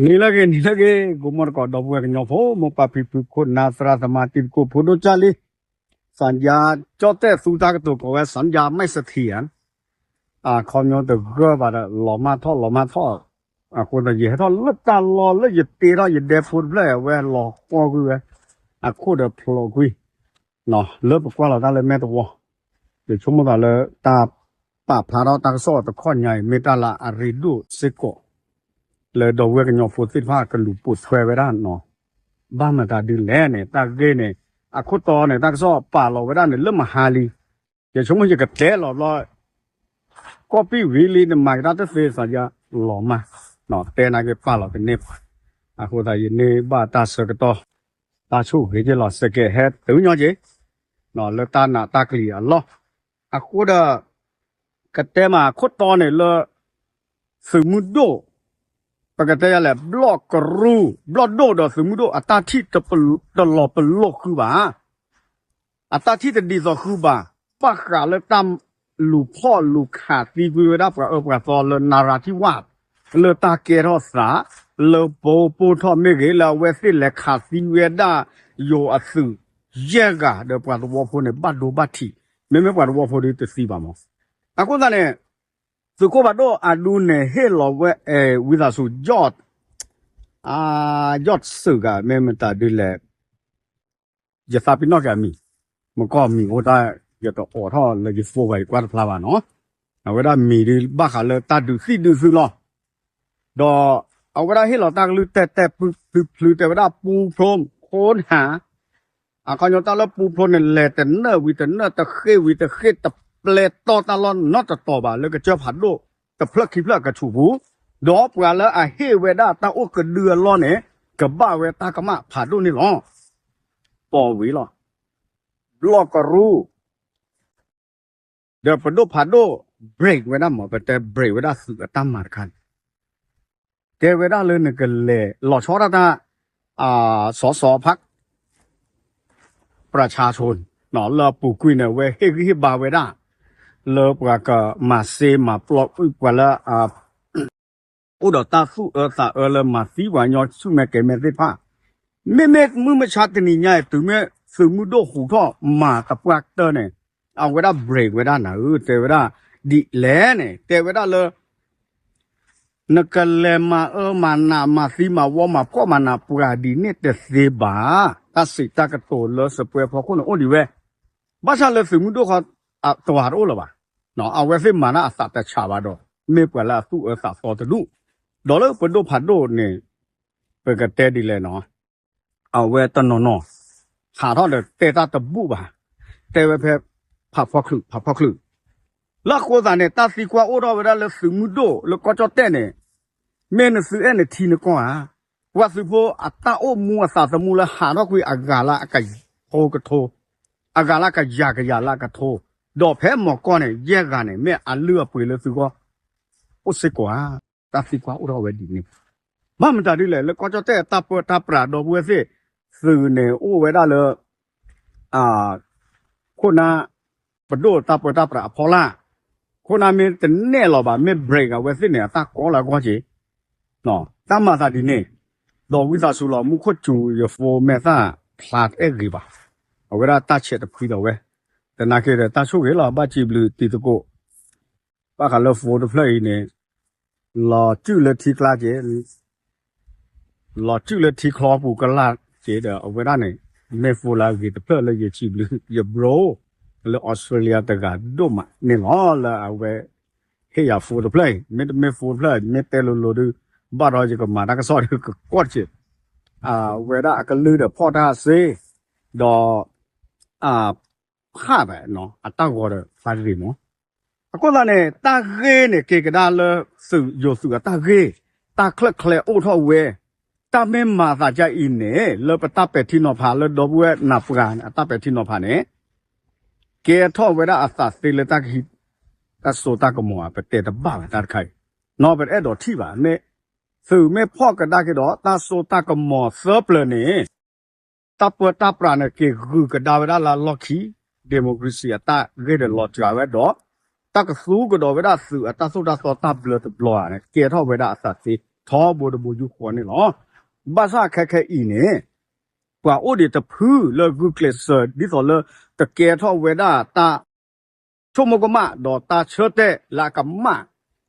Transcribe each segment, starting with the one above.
နံၤလၢအဂ့ၤ နံၤလၢအဂ့ၤ ဂီၤမီၢ်တကိး ဒီပုၢ်ဝဲၢ်ကညီဖိ မိၢ်ပၢ်ဖံဖု ခိၣ်နၢ်သရၣ်သမါ တံၤသကိး ဖိဒိၣ်ကၢ်လံ, သၢကၠီၣ်တဲၣ်သူတၢ်ကတိၤ ကိးဝဲ သၢကၠီၣ်မဲၣ်စထံဧါ, အခီပညီတဂၢၢ်ဘၣ်ဒီး လီၤမၢ်ထီၣ်လီၤမၢ်ထီၣ်, အဃိသတး ယဟဲထီၣ်လၢတၢ်လီၢ်လၢယတ့ထီၣ်ယဒဲဖိတဖျၢၣ် အဝဲလီၤဃီကွံာ်ဝဲ, အခိၣ်ဒီးဖျိးကွံာ် လၢပကွၢ်လီၤတၢ်လၢမဲာ်သဝီ, ယဆိကမိၣ်သးလၢတၢ်ပာ်ဖျါထီၣ်တၢ်ကစီၣ်တခီညါအံၤ မ့ၢ်တၢ်လၢအရ့ဒိၣ်စ့ၢ်ကီး လၢဒီပုၢ်ဝဲၢ်ကညီဖိသ့ၣ်တဖၣ်ကလူၤပိာ်ထွဲဝဲဒၣ်နီၤ, ဘၣ်မတၤဒ်လဲၣ်န့ၣ် တၢ်ဂ့ၢ်န့ၣ် အခိၣ်တီန့ၣ် တၢ်ကစီၣ်ပာ်လီၤဝဲဒၣ်န့ၣ် လၢမဟါလံ, ယဆိကမိၣ်ယကတဲလီၤဘျီ ကီၢ်ပံၣ်ဝံၤလံ နမၤက့ၤတၢ်တသ့သးယါလီၤမၢ်, တဲနာ်က့ၤပာ်လီၤကန့ၢ်ပှၤ, အဃိသတးယန့ၢ်ဘၣ်တၢ်ဆၢကတီၢ်, တၢ်ဆိၣ်ဂ့ၤက့ၤလီၤ စကဲးဟဲတုၤညီက့ၤ လၢတၢ်နးတၢ်ကလံၤအလီၢ်, အဃိဒီး ကတဲမးခိၣ်တီန့ၣ်လၢ သုးမုၢ်ဒိၣ် ပကတဲယၤလဲၣ် ဘျီၣ်ကရူၢ် ဘျီၣ်ဒိၣ်ဒီးသုးမုၢ်ဒိၣ် အတၢ်ထံၣ်တလီၤပလိာ်ဃုာ်ဘၣ် အတၢ်ထံၣ်တဒ်သိးဃုာ်ဘၣ်, ဘၣ်ဃးလၢတၢ်လူၤဖီၣ်လူၤခးသံကွံာ်ဝဲဒၣ်ပှၤအၢပှၤသီလၢနၤရၤထံဝၣ်, လၢတၢ်ကဲထီၣ်သး, လၢဘိပိၢ်ထီၣ်မ့ၢ်ဂ့ၤ လၢအဝဲသ့ၣ်လဲၤခးသံဝဲဒၣ်ယိၤအသုး, ယဲၢ်ဂၤဒီးပှၤသဝီဖိန့ၣ် ဘၣ်ဒိဘၣ်ထံး, မ့မ့ၢ်ပှၤသဝီဖိဒီးတသံဘၣ်မး, အဃိသတးန့ၣ် သုးခိၣ်ဖးဒိၣ်အဒူန့ၣ်ဟ့ၣ်လီၤဝဲ ဝံသးစူၤ George, George စ့ၢ်ကီး မ့ၢ်မတၤဒ်လဲၣ်, ယသးပ့ၤနီၣ်က့ၤအမံၤ, မ့ၢ်ကီၢ်မံၤအိၣ်တၢ် ယတအိးထီၣ်လၢယ phone ဘၣ် ယကွၢ်တဖျါဘၣ်နီၤ, အဝဲဒၣ်မံၤဒုးဘၣ်ဃးလၢတၢ်ဒုးသံၣ်ဒုးသုးလီၤ, ဒီးအဝဲဒၣ်ဟ့ၣ်လီၤတၢ်ကလုၢ်တဲာ်တဲာ်ဖျုဖျုတဲဝဲဒၣ်ပူဖျိခိၣ်နၢ် အခီပညီတၢ်လၢပူဖျိန့ၣ် လဲၤတနၢၣ်ဝံၤတနၢၣ် တဃ့ၢ်ဝံၤတဃ့ၢ် တပျဲတီၢ်တၢ်လီၢ်နီတတီၤဘၣ် လၢကစၢၢ်ဖးဒိၣ်တဖျၢၣ်ခံဖျၢၣ်အကဆူးပူၤ, ဒီးပှၤလၢအဟ့ၣ်ဝဲဒၣ်တၢ်အိၣ်ကဒုအလီၢ်န့ၣ် ကဘၣ်ဝဲတၢ်ကမၣ်ဖးဒိၣ်န့ၣ်လီၤ. ပိာ်ဝံၤလီၤ. ဘျီၣ်ကရူၢ် ဒီးပဒိၣ်ဖးဒိၣ် break ဝဲဒၣ်မ့ၢ် ပတဲ break ဝဲဒၣ်သုးအတၢ်မၤတခါန့ၣ် တဲဝဲဒၣ်လၢနကလဲၤလီၤဆီဒၣ်တၢ် စီၤစီၤဖး ပြၤဆါဆိ လၢအပူၤကွံာ်န့ၣ် အဝဲဟ့ၣ်ဂံၢ်ဟ့ၣ်ဘါဝဲဒၣ် လၢပှၤကမၤစ့မၤပျီကွံာ်ပှၤလၢ အိၣ်ဒီးတၢ်သူၣ်အၢသးအၢလၢမၤသံပှၤကညီဆူၣ်မဲာ်ကဲၤမဲာ်သ့ၣ်တဖၣ်, မ့မ့ၢ်မုၢ်မဆါတနံၤညါအံၤ တုၤမ့ၢ်သုးမုၢ်ဒိၣ်ဟူးထီၣ်မၤသပှၢ်ကတၢၢ်န့ၣ် အဝဲဒၣ် break ဝဲဒၣ်နၤဧၢ တဲဝဲဒၣ် ဒ်လဲၣ်န့ၣ် တဲဝဲဒၣ်လၢ နကလဲၤမၤအၢမၤနးမၤသံမၤဝီမၤဖှီၣ်မၤနးပှၤဒ်န့ၣ်တသ့ဘၣ်. တၢ်စံးတၢ်ကတိၤလၢစပွဲဖီခိၣ်န့ၣ်အိၣ်ဒံးဝဲ, ဘၣ်ဆၣ်လၢသုးမုၢ်ဒိၣ်ဃီ တဝၤတအိၣ်လၢၤဘၣ်. အဝဲသ့ၣ်မၤတၢ်အသးတဆးဘၣ်ဒီး မ့ၢ်ပှၤလၢအသူၣ်အၢသးသီတဒူၣ်, ဒီးလၢပဒိၣ်ဖးဒိၣ်န့ၣ် ပကတဲဒ်လဲၣ်နီၤ အဝဲတနီၤနီၤ ဟးထီၣ်ဒီးတဲတၢ်တဘူၣ်ဘၣ်, တဲဝဲဖဲ ဖးဖီချုး ဖးဖီချုး, လၢအဃိသတးန့ၣ် တၢ်သံကွၢ်အိၣ်ထီၣ်ဝဲဒၣ်လၢသုးမုၢ်ဒိၣ်လၢကီၢ်ကၠီၣ်တဲၣ်န့ၣ် မ့ၢ်နသုအဲၣ်နထံနကီၢ်ဧါ, ပှၤသုးဖိအတၢ်အိၣ်မူအသးသမူလၢဟးထီၣ်ကွံာ်အဂၤလၢအကထိကထိ, အဂၤလၢအကယၤကယၤလၢအကထိ, ဒီးဖဲမီၢ်ကီၢ်န့ၣ် ယဲၢ်ဂၤန့ၣ် မ့ၢ်အလုၢ်အပှ့ၤလၢသုဂီၢ် အိၣ်စ့ၢ်ကီးဧါ, တၢ်သံကွၢ်အိၣ်ထီၣ်ဝဲဒ်န့ၣ် ဘၣ်မတၤဒ်လဲၣ် လၢကီၢ်ကၠီၣ်တဲၣ်တၢ်ပၢတၢ်ပြးဒီပုၢ်ဝဲၢ်သ့ၣ်, သုးန့ၣ်အိၣ်ဝဲဒၣ်လၢ ခိၣ်နၢ် ပဒိၣ်တၢ်ပၢတၢ်ပြးအဖီလာ်, ခိၣ်နၢ်မ့ၢ်တနဲၣ်လီၤဘၣ် မ့ၢ် break အဝဲသ့ၣ်န့ၣ် အတၢ်ကီလၢအဂီၢ်က့ၤ, တၢ်မၤသးဒ်န့ၣ်, ဒီးဝံသးစူၤလီၤ မူခိၣ်စူၤယဖိမဲာ်သၣ်ဖျါတအဲၣ်ဂ့ၤဘၣ်, အဝဲဒၣ်တၢ်ဆဲးတဖှံဒီးဝဲ, သနာ်က့ဒီးတၢ်ဆိၣ်ဂ့ၤလီၤ ဘၣ်စံးဘျုးတံၤသကိး ဘၣ်ဃးလၢ phone တဖျၢၣ်အံၤန့ၣ်, လီၤစုၣ်လၢထံကျါက့ၤ, လီၤစုၣ်လၢထံချီပူၤကလာ်က့ၤဒီး အဝဲဒၣ်န့ၣ် မ့ၢ် phone လၢအဂ့ၤတဖျၢၣ်လၢယစံးဘျုးယ bro လၢ Australia တဂၤဒိၣ်မးန့ၣ်လီၤ လၢအဝဲ ဟ့ၣ်ယၤ phone တဖျၢၣ်အံၤ မ့တမ့ၢ် phone တဖျၢၣ် မ့ၢ်တဲလိၤလိၤဒုး ဘၣ်ဒီးယကမၤတၢ်ကစီၣ်ဒုးကကွီၢ်တက့ၢ်, အဝဲဒၣ်အကလုၢ်ဒီးဖီၣ်တၢ်စ့, ဒီး ဖးဘၣ်နီၤ အတၢ်ဂီၤဒီးဖးတဂ့ၤမး. အဃိသတးန့ၣ် တၢ်ဂ့ၢ်န့ၣ် က့ၤကဒါလၢသုးယိၤသုးအတၢ်ဂ့ၢ်, တၢ်ချၢၣ်ချဲအိၣ်ထီၣ်ဝဲ, တၢ်မ့ၢ်မၤသးဒ်အံၤန့ၣ် လၢပတၢ်ပဲာ်ထံနီၤဖးလၢဒီပုၢ်ဝဲၢ်နၢ်ပှၤန့ၣ် အတၢ်ပဲာ်ထံနီၤဖးန့ၣ် ကဲထီၣ်ဝဲဒၣ်အသးသ့လၢတၢ်ကဟံး တၢ်စိတၢ်ကမီၤဧါ ပတဲတဘၣ်ဘၣ်တၢ်တခါအံၤ, နီၢ်ပတအဲၣ်ဒိးထံၣ်ဘၣ် မ့ၢ်သုးမ့ၢ်ဖီၣ်ကဒါက့ၤဒီး တၢ်စိတၢ်ကမီၤသၢပျၢၤန့ၣ် တၢ်ပၢတၢ်ပြးန့ၣ် က့ၤဂုာ်ကဒါဝဲဒၣ်လၢအလီၢ်ခံ, democracy အတၢ်ဂ့ၢ်ဒီးလီၤစှၤဝဲဒီး တၢ်ကသူကဒီးဝဲဒၣ်သုးအတၢ်သိၣ်တၢ်သီတၢ်ဘျၢတဘျီဧါန့ၣ် ကဲထီၣ်ဝဲဒၣ်အသးသ့ ထီဘိတဘိယူၢ်ဃီန့ၣ်လီၤ. ဘၣ်ဆၣ်ခဲခဲအံၤန့ၣ် ပှၤအိၣ်ဒံးတဖုလၢဂုာ်ကျဲးစၢး ဒ်သိးလၢ ကကဲထီၣ်ဝဲဒၣ်တၢ် ဆိကမိၣ်ကမၣ် ဒီးတၢ်ဆၢတဲာ်လၢအကမၣ်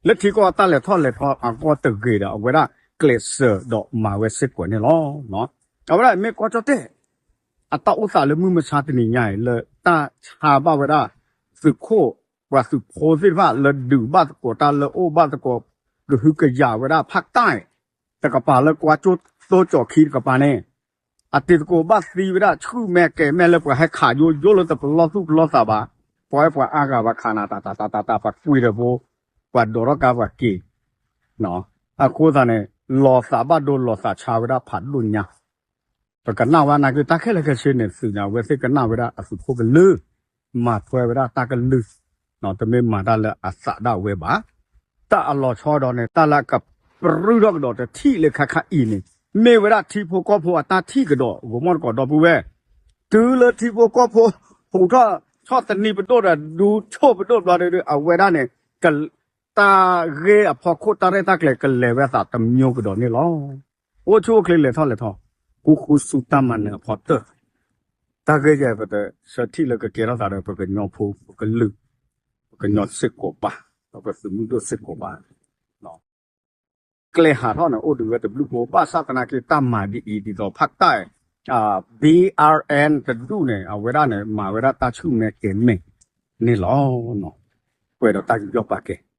လၢထံကီၢ်တၢ်လဲၤထီၣ်လဲၤထီအဂီၢ်တဂ့ၤဒီး အဝဲဒၣ်ကျဲးစၢးဒီးမၤဝဲစ့ၢ်ကီးန့ၣ်လီၤ. အဝဲဒၣ်မ့ၢ်ကွၢ်ကၠီၣ်တဲၣ် အတၢ်အိၣ်သးလၢမုၢ်မဆါတနံၤညါအံၤ လၢတၢ်ဆါဘၣ်ဝဲဒၣ် သုးခိၣ် ပှၤသုးဖိသ့ၣ်တဖၣ်လၢဒုးဘၣ်သကိးတၢ်လၢအိၣ်ဘၣ်သကိး ကဟုကယာ်ဝဲဒၣ်ဖးတၢ် တကပၤလၢကွၢ်ကၠိသိကၠီခံတကပၤန့ၣ် အတံၤသကိးဘၣ်သံဝဲဒၣ်ဆူၣ်မဲာ်ကဲၤမဲာ်လၢပှၤဟဲခးယိယိလၢတပလီၢ်သူၣ်ပလီၢ်သးဘၣ်, ပှၤအဲၣ်ပှၤအါဂၤဘၣ်ခးနၤတၢ်တၢ်တၢ်တၢ်တၢ် ပှၤကွံာ်ဒီးဖိ, ပှၤဒိးထီၣ်ကါပှၤက့ၤ, အဃိသတးန့ၣ် လီၤသးဘၣ်ဒိလီၤသးဆါဝဲဒၣ်ဖးဒိၣ်ညါ, ပကနၣ်ဝဲနာ်က့တၢ်ခဲလၢာ်ခဲဆ့န့ၣ် သုးညါဝဲသ့ၣ်ကနၣ်ဝဲဒၣ်အသုးခိၣ်ကလုၢ်, မၤထွဲဝဲဒၣ်တၢ်ကလုၢ်, တမ့ၢ်မၤတၢ်လၢအသးဒၣ်ဝဲဘၣ်. တၢ်အလီၤဆီဒီးန့ၣ် တၢ်လၢအကပြုၢ်ထီၣ်ကဒီးတထံၣ်လၢခါခါအံၤန့ၣ် မ့ၢ်ဝဲဒၣ်ထံဖိကီၢ်ဖိအတၢ်ထံၣ်ကဒီး ဂီၤမီၢ်တကိးဒီပုၢ်ဝဲၢ်, တုၤလၢထံဖိကီၢ်ဖိ ဟူးထီၣ်ဆီၣ်သနံးပဒိၣ်ဒီး ဒူဆိၣ်ပဒိၣ်ဘျီဒီး အဝဲဒၣ်န့ၣ် တၢ်ဂ့ၢ်အဖီခိၣ်တၢ်ရဲၣ်တၢ်ကျဲၤကလဲၤဝဲအသးတမျိုးကဒီးန့ၣ်လီၤ. အိၣ်ဆူၣ်အိၣ်ချ့လဲၤထီၣ်လဲၤထီ, ဃူဃူဆူတၢ်မၤနၢၤအဖီတၢၢ်, တၢ်ဂ့ၢ်ယဲၢ်ပတဆၢထံၣ်လၢကကဲထီၣ်သးဒီးပကညီဖိ ပကလုာ်, ပကညီစ့ၢ်ကီးဘၣ်, ဒီးပသုးမုၢ်ဒိၣ်စ့ၢ်ကီးဘၣ် ကျဲဟးထီၣ်န့ၣ် အိၣ်ဒံးဝဲတဘျုးဖိ ဘၣ်ဆၣ်သနာ်က့တၢ်မၤဒ်အံၤဒ်သိး ဖးတၢ် BRN တဒူၣ်န့ၣ် အဝဲဒၣ်န့ၣ် မၤဝဲဒၣ်တၢ်ဆူၣ်မဲာ်ကဲၤမဲာ်န့ၣ်လီၤ. ပှဲၤဒီးတၢ်ယူးယီၣ်ပာ်ကဲၤ,